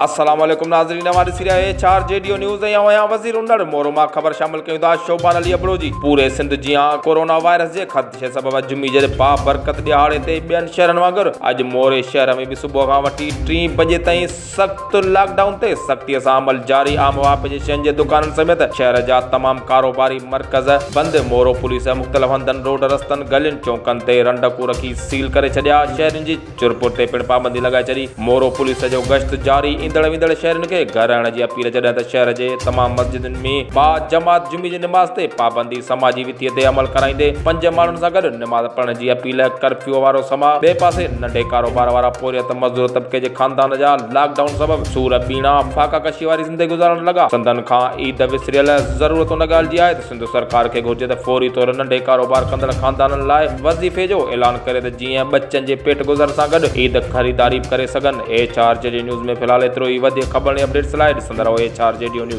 السلام عليڪم ناظرين اوهان ڏسي رهيا آهيو H R G D O news ۽ آئون آهيان وزير انڙ مورو مان خبر شامل ڪيون ٿا شوبان علي ابڙو جي پوري سنڌ جيان ڪورونا وائرس جي خدشي سبب اڄ جمعي جي بابرڪت ڏهاڙي تي ٻين شهرن وانگر اڄ موري شهر ۾ به صبح کان وٺي ٽين بجي تائين سخت لاڪ ڊائون تي سختي سان عمل جاري عام واهپي جي شين جي دڪانن سميت شهر جا تمام ڪاروباري مرڪز بند مورو پوليس مختلف هنڌن روڊ رستن گلين چونڪن تي رنڊڪون رکي سيل ڪري ڇڏيا شهرين جي چرپر تي پڻ پابندي لڳائي ڇڏي، مورو پوليس جو گشت جاري، ايندڙ ويندڙ شهرين کي گهر رهڻ جي اپيل جڏهن ته شهر جي تمام مسجدن ۾ باجماعت جمعي جي نماز تي پابندي، سماجي وٿي تي عمل ڪرائيندي پنج ماڻهن سان گڏ نماز پڙهڻ جي اپيل، ڪرفيو وارو سماء، ٻئي پاسي ننڍي ڪاروبار وارا پورهيت مزدور طبقي جي خاندان جا لاڪ ڊائون سبب سور ٻيڻا فاقا ڪشي واري زندگي گذارڻ لڳا، سندن کان عيد وسريل، ضرورت ان ڳالهه جي آهي ته سنڌ سرڪار کي گهرجي ته فوري طور ننڍي ڪاروبار ڪندڙ خاندانن لاء وظيفي جو اعلان ڪري ته جيئن ٻچن جي پيٽ گذر سان گڏ عيد خريداري به ڪري سگهن. H R G D news ۾ في الحال ايترو ئي وڌيڪ خبرن ۽ اپڊيٽس لاء ڏسندا رهو H R G D news.